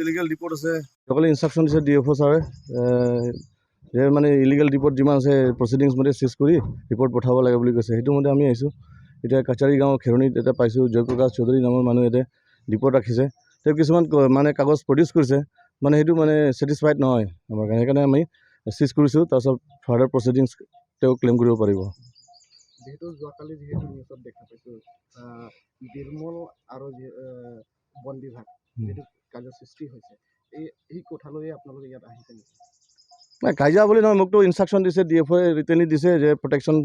Illegal ডিপ'ট আছে, সকলে instruction দিছে ডি এফ অ' ছাৰে যে মানে ইলিগেল ডিপ'ট যিমান আছে প্ৰচিডিংছ মতে চিজ কৰি ৰিপৰ্ট পঠাব লাগে বুলি কৈছে। সেইটো মতে আমি আহিছোঁ। এতিয়া কাছাৰী গাঁও খেৰণিত এটা পাইছোঁ, জয়প্ৰকাশ চৌধুৰী নামৰ মানুহ ইয়াতে ডিপ'ট ৰাখিছে। তেওঁ কিছুমান মানে কাগজ প্ৰডিউচ কৰিছে, মানে সেইটো মানে ছেটিছফাইড নহয় আমাৰ কাৰণে, সেইকাৰণে আমি চিজ কৰিছোঁ। তাৰপিছত ফাৰ্ডাৰ প্ৰচিডিংছ তেওঁ ক্লেইম কৰিব পাৰিব। যিহেতু যোৱাকালি যিহেতু নিউজত দেখা পাইছোঁ, বিৰমল আৰু বন বিভাগ যিটো কাৰ্য সৃষ্টি হৈছে, এই কথালৈয়ে আপোনালোকে ইয়াত আহিছে নেকি? নাই, কাজিয়া বুলি নহয়, মোকতো ইনষ্ট্ৰাকশ্যন দিছে ডি এফ অ'য়ে, ৰিটেনলি দিছে যে প্ৰটেকশ্যন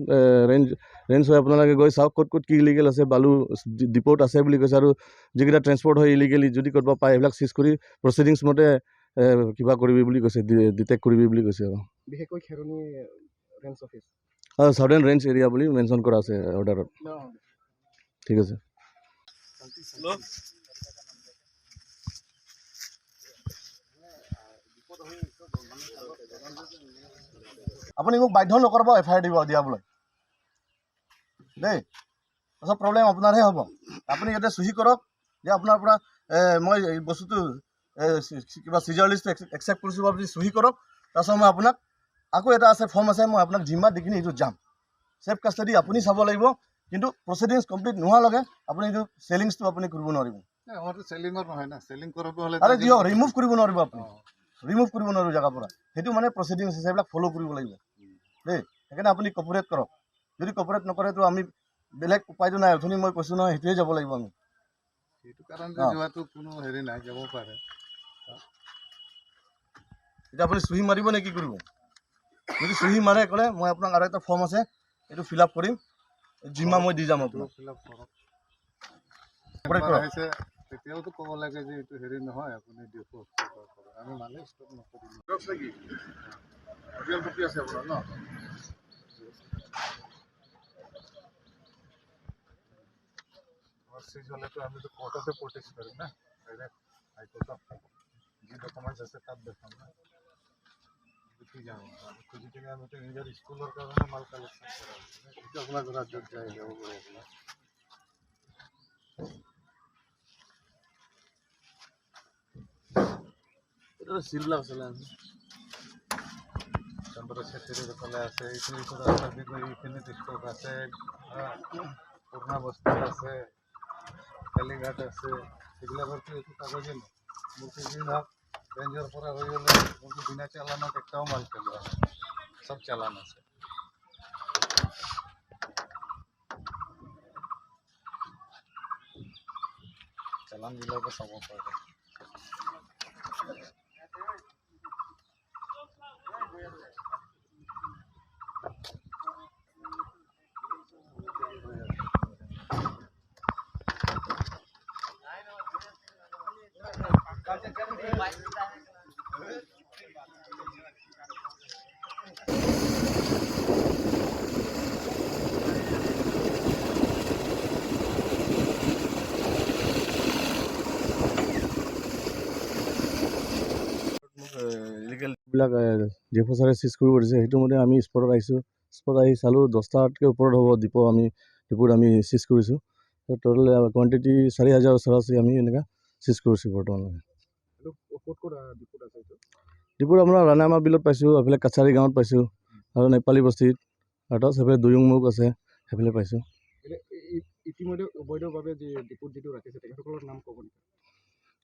ৰেঞ্জ হৈ আপোনালোকে গৈ চাওক ক'ত ক'ত কি ইলিগেল আছে, বালু ডিপ'ট আছে বুলি কৈছে। আৰু যিকেইটা ট্ৰেন্সপৰ্ট হয় ইলিগেলি, যদি ক'ৰবাত পায় সেইবিলাক চিজ কৰি প্ৰচিডিংছ মতে কিবা কৰিবি বুলি কৈছে, ডিটেক্ট কৰিবি বুলি কৈছে। আৰু বিশেষকৈ Kheroni range office, southern range area বুলি মেনশ্যন কৰা আছে অৰ্ডাৰত। ঠিক আছে। আপুনি মোক বাধ্য নকৰিব এফ I R দিব দিয়াবলৈ দেই, তাৰপিছত প্ৰব্লেম আপোনাৰহে হ'ব। আপুনি ইয়াতে চহী কৰক যে আপোনাৰ পৰা মই এই বস্তুটো কিবা চিজাৰ লিষ্ট একচেপ্ট কৰিছোঁ, আপুনি চহী কৰক। তাৰপিছত মই আপোনাক আকৌ এটা আছে ফৰ্ম আছে, মই আপোনাক জিম্মাত দি কিনি এইটো যাম। ছেফ কাষ্টডি আপুনি চাব লাগিব, কিন্তু প্ৰচিডিংছ কমপ্লিট নোহোৱালৈকে আপুনি এইটো চেলিংছটো আপুনি কৰিব নোৱাৰিব। আৰে দিয়ক, ৰিমুভ কৰিব নোৱাৰিব, আপুনি ৰিমুভ কৰিব নোৱাৰিব জেগাৰ পৰা। সেইটো মানে প্ৰচিডিংছ আছে, সেইবিলাক ফ'ল' কৰিব লাগিব দেই। সেইকাৰণে আপুনি কপাৰেট কৰক। যদি কপাৰেট নকৰেতো আমি বেলেগ উপায়টো নাই। অথনি মই কৈছোঁ নহয়, সেইটোৱে যাব লাগিব আমি। সেইটো কাৰণে যোৱাটো কোনো হেৰি নাই, যাব পাৰে। এতিয়া আপুনি চহী মাৰিব নে কি কৰিব? যদি চহী মাৰে ক'লে মই আপোনাক আৰু এটা ফৰ্ম আছে, এইটো ফিল আপ কৰিম, জিম্মা মই দি যাম আপোনাক। ফিল আপ কৰক। Cooperate কৰক। আহিছে তেতিয়াওতো ক'ব লাগে যে এইটো হেৰি নহয়, আপুনি দিয়ক, আমি মানে ষ্টপ নকৰিম। নেকি অৰিজিনেল কপি আছে আপোনাৰ ন? আমাৰ চিজ হ'লেতো আমিতো কোৰ্টতে প্ৰটেষ্ট কৰিম না, ডাইৰেক্ট হাইকোৰ্টত যি ডকুমেণ্টছ আছে তাত দেখাম না। কি যাওঁ খুজি কিনে আমিতো নিজৰ স্কুলৰ কাৰণে মাল কালেকশ্যন কৰা হৈছে। এইটো আপোনাৰ ৰাজ্যত যায় যাব পাৰে আপোনাৰ। এইটো চিলবিলাক আছিলে চন্দ্ৰশেখৰৰ ফালে আছে, এইটো এইটো ৰাস্তা দি গৈ এইখিনিত ষ্টক আছে, পুৰণা বস্তাত আছে, কালীঘাট আছে, সেইবিলাকৰতো একো কাগজেই নাই। মোৰতো যি নহওক ৰেঞ্জৰ পৰা হৈ গ'লে মোৰতো বিনা চালানত একটাও মাল পেলোৱা নাই, চব চালান আছে। চালানবিলাকো চাব পাৰে। ইলিগেলবিলাক ডি এফ অ' ছাৰে চিজ কৰিব দিছে, সেইটো মতে আমি স্পটত আহিছোঁ। স্পটত আহি চালোঁ 10টাতকৈ ওপৰত হ'ব ডিপো, আমি ডিপোত আমি চিজ কৰিছোঁ। ট'টেল কোৱাণ্টিটি 4000 ওচৰা ওচৰি আমি এনেকুৱা চিজ কৰিছোঁ বৰ্তমানলৈকে। ডিপোত আপোনাৰ ৰাণামা বিলত পাইছোঁ, এইফালে কাছাৰী গাঁৱত পাইছোঁ, আৰু নেপালী বস্তিত, আৰু তাৰপিছত সেইফালে দুয়ুংমুখ আছে, সেইফালে পাইছোঁ। ইতিমধ্যে অবৈধভাৱে যি ডিপোত যিটো ৰাখিছে তেখেতসকলৰ নাম ক'ব নেকি?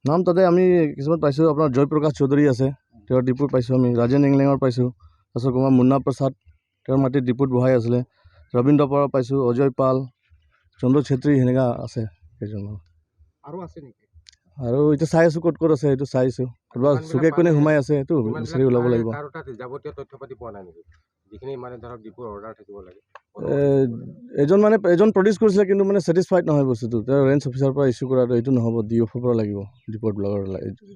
নাম তাতে আমি কিছুমান পাইছোঁ, আপোনাৰ জয়প্ৰকাশ চৌধুৰী আছে, তেওঁৰ ডিপুত পাইছোঁ আমি, ৰাজেন ইংলেঙৰ পাইছোঁ, তাৰপিছত কুমাৰ মুন্না প্ৰসাদ তেওঁৰ মাটিত ডিপুত বহাই আছিলে, ৰবীন্দ্ৰ পাৰৰ পাইছোঁ, অজয় পাল, চন্দ্ৰ চেত্ৰী, সেনেকুৱা আছে কেইজনমান। আৰু আছে নেকি? আৰু এতিয়া চাই আছোঁ ক'ত ক'ত আছে, সেইটো চাইছোঁ, ক'ৰবাত চুকে কোণে সোমাই আছে, সেইটো বিচাৰি ওলাব লাগিব। যাৱতীয় তথ্য পাতি পোৱা নাই নেকি? যিখিনি মানে ধৰক ডিপুৰ অৰ্ডাৰ থাকিব লাগে। এজন মানে এজন প্ৰডিউচ কৰিছিলে, কিন্তু মানে ছেটিছফাইড নহয় বস্তুটো। তেওঁ ৰেঞ্জ অফিচাৰৰ পৰা ইছ্যু কৰাটো এইটো নহ'ব, ডি এফৰ পৰা লাগিব ডিপ'টবিলাকৰ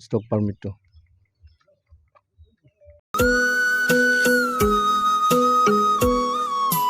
ষ্টক পাৰ্মিটটো।